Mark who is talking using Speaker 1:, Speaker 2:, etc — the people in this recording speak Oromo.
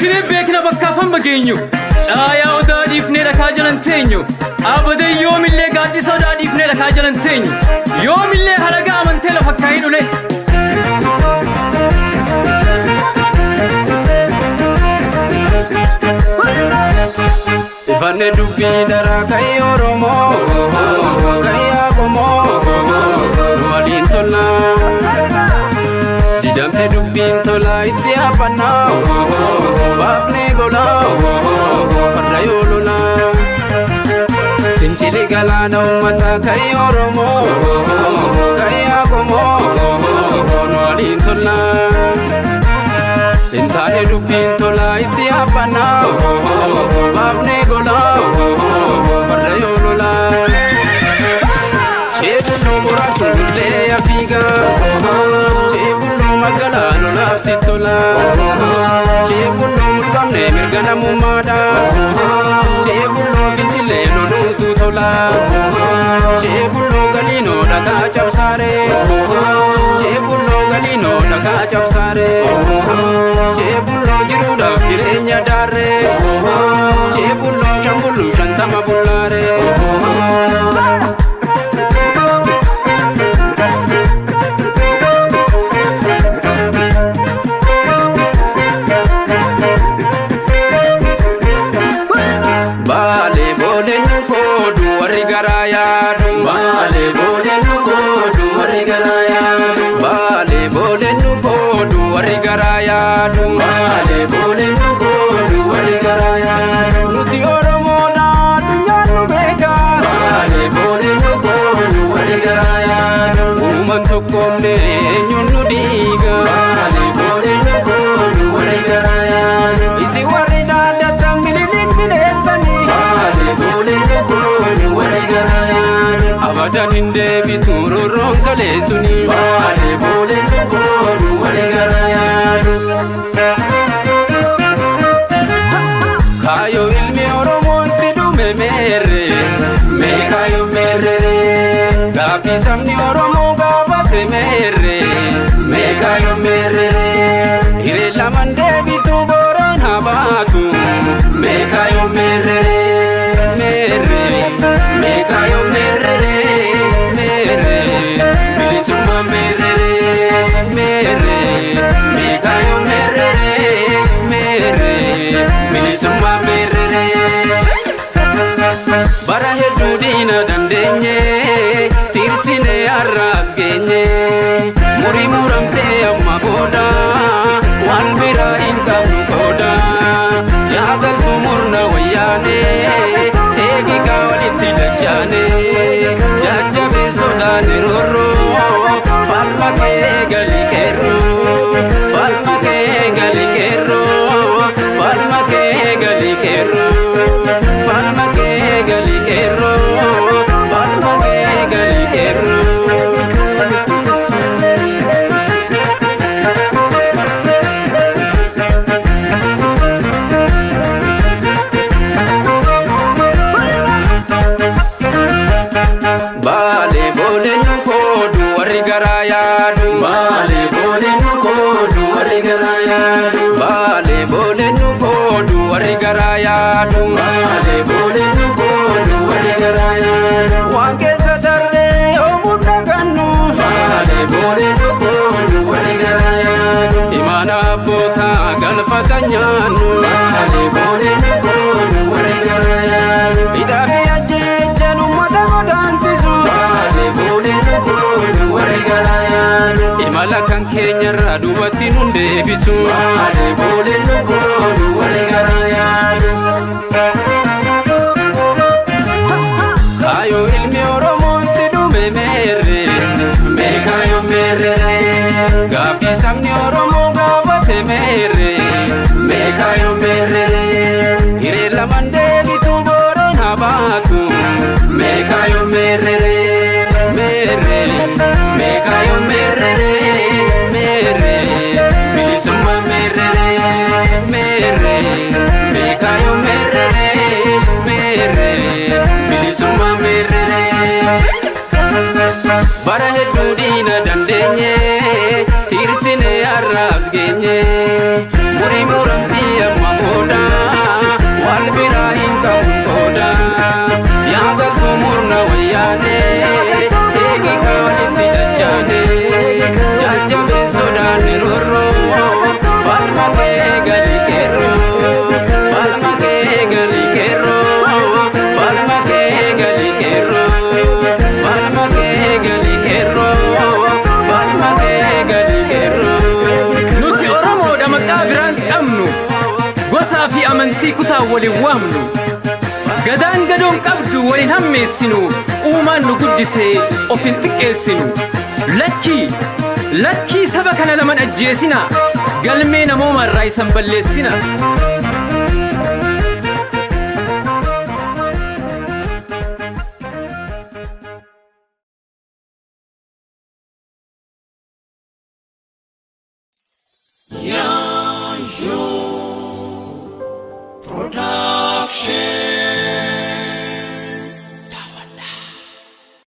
Speaker 1: Tolchinee beekna bakkaaf hamba geenyu. Caayaa odaa dhiifnee dhakaa jalan teenyu. Abadan yoomillee gaaddisa odaa dhiifnee dhakaa jalan teenyu. Yoomillee halagaa amantee lafa kaayin ulee.
Speaker 2: Ifanne dubbii daraa ka'ii Oromoo, ka'ii Aqomoo, nu waliin tola. Didamte dubbiin tola itti hafannaa, baafnee gola, farda yoo lola. Fincili galaana uummataa ka'ii Oromoo, ka'ii Aqomoo, nu waliin tola. Intaane dubbiin tola itti hafannaa, baafnee gola, farda yoo lola. Ceebulloo boraa culullee afiiga, ceebulloo magaalaa lolaaf si tola, ceebulloo mulqamne mirga namummaadha, ceebulloo fincilee loluutu tola, ceebulloo galiinoo dhagaa cabsaaree, ceebulloo galiinoo dhagaa cabsaaree, ceebulloo jiruudhaaf jireenya daarree, ceebulloo shambulluu 50 bullaaree. Baalee boolee nu koodu warri garaa yaadu. Baalee boolee nu koodu warri garaa yaadu. Baalee boolee nu koodu warri garaa yaadu. Baalee boolee nu koodu warri garaa yaadu. Nuti Oromoodha addunyaan nu beeka. Baalee boolee nu koodu warri garaa yaadu. Uumaan tokkoomne eenyuun nu diiga. Baalee boolee nu koodu warri garaa yaadu. Isin warri dhaadatan Minilik bineensanii. Baalee boolee nu koodu warri garaa yaadu. Abadan hin deebitu roorroon kaleessuni. Baalee boolee nu koodu warri garaa yaadu. Kaayoo ilmi Oromoo itti dhume meerre, mee kaayoo meerre, gaaffii sabni Oromoo gaafate meerre, mee kaayoo meerre, hiree lamaan deebitu booraan haa baatu, mee kaayoo meerre, meerre, mee kaayoo meerre, meerre, bilisummaa meerre, meerre, mee kaayoo meerre, meerre, bilisummaa meerre. Bara hedduu diina dandeenye, tirsine har'aas geenye, murii muramtee amma booda, waan biraa hin qabnu qooda. Yaagaltu murna wayyaane, eegigaa walitti dachaane, jajjabee sodaane roorroo, falma kee gali qeerroo, falma kee gali qeerroo, falma kee gali qeerroo, falma kee gali qeerroo, falma kee gali qeerroo. Baalee boolee nu koodu warri garaa yaadu. Baalee boolee nu koodu warri garaa yaadu. Baalee boolee nu koodu warri garaa yaadu. Baalee boolee nu koodu warri garaa yaadu. Waan keessa tarree oomuun dhagannu. Baalee boolee nu koodu warri garaa yaadu. Imaana abbootaa galfata nyaannu. Baalee boolee nu koodu warri garaa yaadu. Hidhaa fi ajjeechaan uummata godaansisu. Baalee boolee nu koodu warri garaa yaadu. Imala kan keenyarraa duubatti nun deebisu. Baalee boolee nu koodu warri garaa yaadu. Kaayoo ilmi Oromoo itti dhume meerre, mee kaayoo meerre, gaaffii sabni Oromoo gaafate meerre, mee kaayoo meerre, hiree lamaan deebitu booraan haa baatu, mee kaayoo meerre, meerre, mee kaayoo meerre, meerre, bilisummaa meerre, meerre, mee kaayoo meerre, meerre, bilisummaa meerre. Bara hedduu diina dandeenye, tirsine har'aas geenye, murii muramtii amma
Speaker 1: Gadaan waliin waamnu. Gadaan gadoon qabdu waliin hammeessinu. Uumaan nu guddisee of hin xiqqeessinu. Lakkii lakkii, saba kana laman ajjeesina. Galmee namoomarraa isan balleessina.